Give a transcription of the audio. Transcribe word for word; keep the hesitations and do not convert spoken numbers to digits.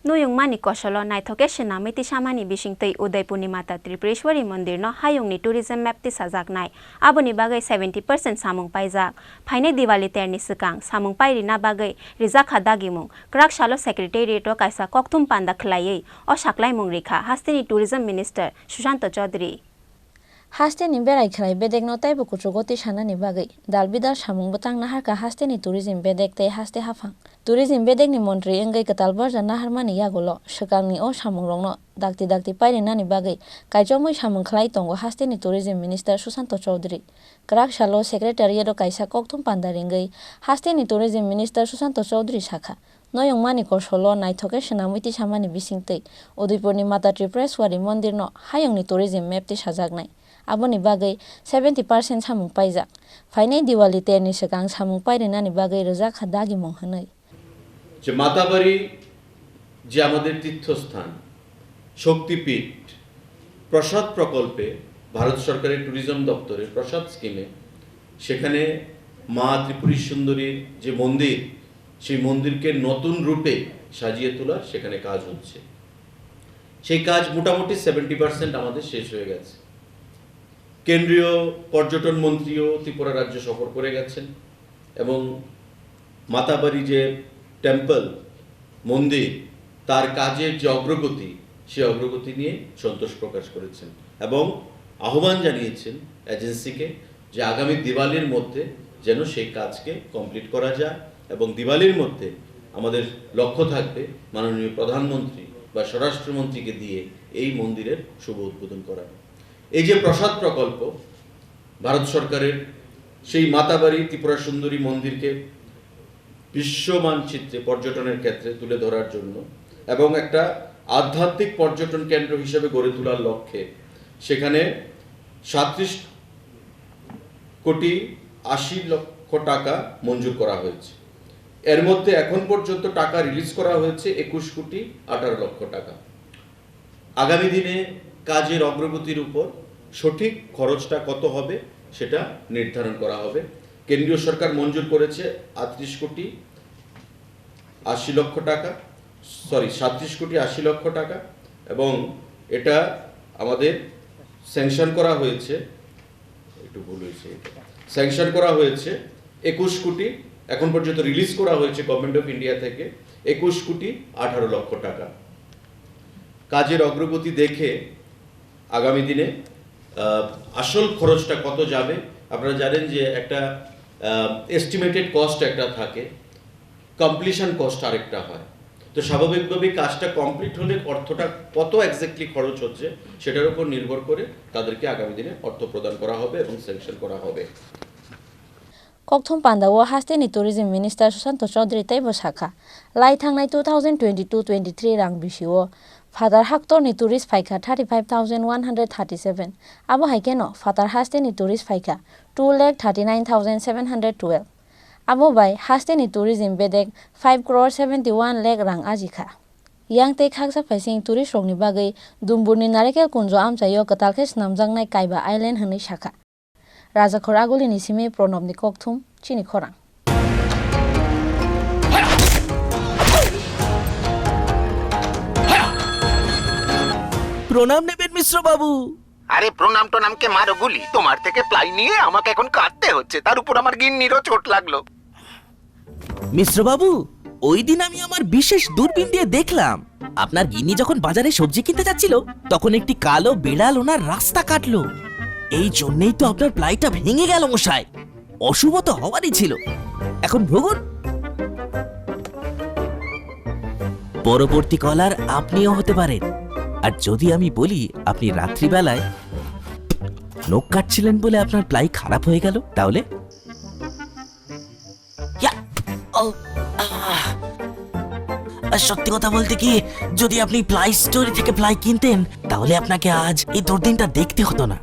Nuyungmani kosolo naithok khe swnamwi tisamani bisingtwi Udaipurni Mata Tripureswari mondirno hayungni tourism map tisajaknai. Aboni bagwi seventy percent samung paijak. Phainai Diwali terni swkang samung pairina bagwi rwjakha dagimung. Kwrak salo Secretariat-o kaisa kokthum panda khwlaiwi o saklaimung rikha hasteni Tourism Minister Sushanta Chaudhary. Hasteni berai khwlai bedekno teibo kuchugo tisanani bagwi dal bidal samung bwtang naharkha hasteni tourism bedek tei haste haphang. Tourism bedekni montri wngwi kwtal borja naharmani yagulo swkangni o samungrokno dakti dakti pairinani bagwi kaichomwi samung khwlai tongo hasteni Tourism Minister Sushanta Chaudhary. Kwrak salo Secretariat-o kaisa kokthum panda ringwi hasteni Tourism Minister Sushanta Chaudhary sakha, Noyungmani kosolo naithok khe swnamwi tisamani bisingtwi Udaipurni Mata Tripureswari mondirno hayungni tourism map tisajaknai. Aboni bagwi seventy percent samung paijak. Phainai Diwali terni swkang samung pairinani bagwi rwjakha dagimung hwnwi. যে মাতাবাড়ি, যে আমাদের তীর্থস্থান, শক্তিপীঠ, প্রসাদ প্রকল্পে, ভারত সরকারের ট্যুরিজম দপ্তরের প্রসাদ স্কিমে, সেখানে মা ত্রিপুরী সুন্দরীর যে মন্দির, সেই মন্দিরকে নতুন রূপে সাজিয়ে তোলার সেখানে কাজ হচ্ছে। সেই কাজ মোটামুটি সেভেন্টি পার্সেন্ট আমাদের শেষ হয়ে গেছে। কেন্দ্রীয় পর্যটন মন্ত্রীও ত্রিপুরা রাজ্য সফর করে গেছেন এবং মাতাবাড়ি যে টেম্পল, মন্দির, তার কাজের যে অগ্রগতি, সেই অগ্রগতি নিয়ে সন্তোষ প্রকাশ করেছেন এবং আহ্বান জানিয়েছেন এজেন্সিকে যে আগামী দিওয়ালির মধ্যে যেন সেই কাজকে কমপ্লিট করা যায় এবং দিওয়ালির মধ্যে আমাদের লক্ষ্য থাকবে মাননীয় প্রধানমন্ত্রী বা স্বরাষ্ট্রমন্ত্রীকে দিয়ে এই মন্দিরের শুভ উদ্বোধন করানো। এই যে প্রসাদ প্রকল্প, ভারত সরকারের সেই মাতাবাড়ি ত্রিপুরা সুন্দরী মন্দিরকে বিশ্ব মানচিত্রে পর্যটনের ক্ষেত্রে তুলে ধরার জন্য এবং একটা আধ্যাত্মিক পর্যটন কেন্দ্র হিসেবে গড়ে তোলার লক্ষ্যে সেখানে সাতত্রিশ কোটি আশি লক্ষ টাকা মঞ্জুর করা হয়েছে। এর মধ্যে এখন পর্যন্ত টাকা রিলিজ করা হয়েছে একুশ কোটি আঠারো লক্ষ টাকা। আগামী দিনে কাজের অগ্রগতির উপর সঠিক খরচটা কত হবে, সেটা নির্ধারণ করা হবে। কেন্দ্রীয় সরকার মঞ্জুর করেছে আটত্রিশ কোটি আশি লক্ষ টাকা, সরি, সাতত্রিশ কোটি আশি লক্ষ টাকা, এবং এটা আমাদের স্যাংশন করা হয়েছে, একটু ভুল হয়েছে, স্যাংশন করা হয়েছে একুশ কোটি, এখন পর্যন্ত রিলিজ করা হয়েছে গভর্নমেন্ট অফ ইন্ডিয়া থেকে একুশ কোটি আঠারো লক্ষ টাকা। কাজের অগ্রগতি দেখে আগামী দিনে, আহ, আসল খরচটা কত যাবে, আপনারা জানেন যে একটা, আহ, এস্টিমেটেড কস্ট একটা থাকে, কমপ্লিশন কস্ট আরেকটা হয়। তো স্বাভাবিকভাবেই কাজটা কমপ্লিট হলে অর্থটা কত এক্স্যাক্টলি খরচ হচ্ছে, সেটার উপর নির্ভর করে তাদেরকে আগামী দিনে অর্থ প্রদান করা হবে এবং স্যাংশন করা হবে। Kokthum pandao hasteni Tourism Minister Sushanta Chaudhary teibo sakha, lai thangnai two thousand twenty-two twenty-three rang bisio phatar haktorni tourist phaikha thirty-five thousand one hundred thirty-seven. Abo hai kheno phatar hasteni tourist phaikha two lakh thirty-nine thousand seven hundred twelve. Abo bai hasteni tourism bedek five crore seventy-one lakh rang ajikha. Yang tei khaksa phaising tourist rokni bagwi Dumburni Narikel Kunjo amchaio kwtal khe swnamjaknai Kaiba Island hwnwi sakha. Rajakhor Agulini simi Pranobni kokthum, chini khorang. প্রণাম নেবেন মিশ্র বাবু। আরে প্রণাম টোনামকে মারো গুলি, তোমার থেকে প্লাই নিয়ে আমাকে এখন কাঁদতে হচ্ছে, তার উপর আমার গিন্নিরও চোট লাগলো। মিশ্র বাবু, ওই দিন আমি আমার বিশেষ দূরবীন দিয়ে দেখলাম, আপনার গিন্নি যখন বাজারে সবজি কিনতে যাচ্ছিল, তখন একটি কালো বিড়াল ওনার রাস্তা কাটলো। এই জন্যই তো আপনার প্লাইটা ভেঙে গেল মশাই। অশুভ তো হওয়ারই ছিল। এখন ভুগুন। পরবর্তী কলার আপনিও হতে পারেন। আর যদি আমি বলি আপনি রাত্রিবেলায় নখ কাটছিলেন বলে আপনার প্লাই খারাপ হয়ে গেল, তাহলে? ইয়া! ও! আহ! আর সত্যি কথা বলতে কি, যদি আপনি প্লাই স্টোর থেকে প্লাই কিনতেন, তাহলে আপনাকে আজ এই দুর্দিনটা দেখতে হতো না।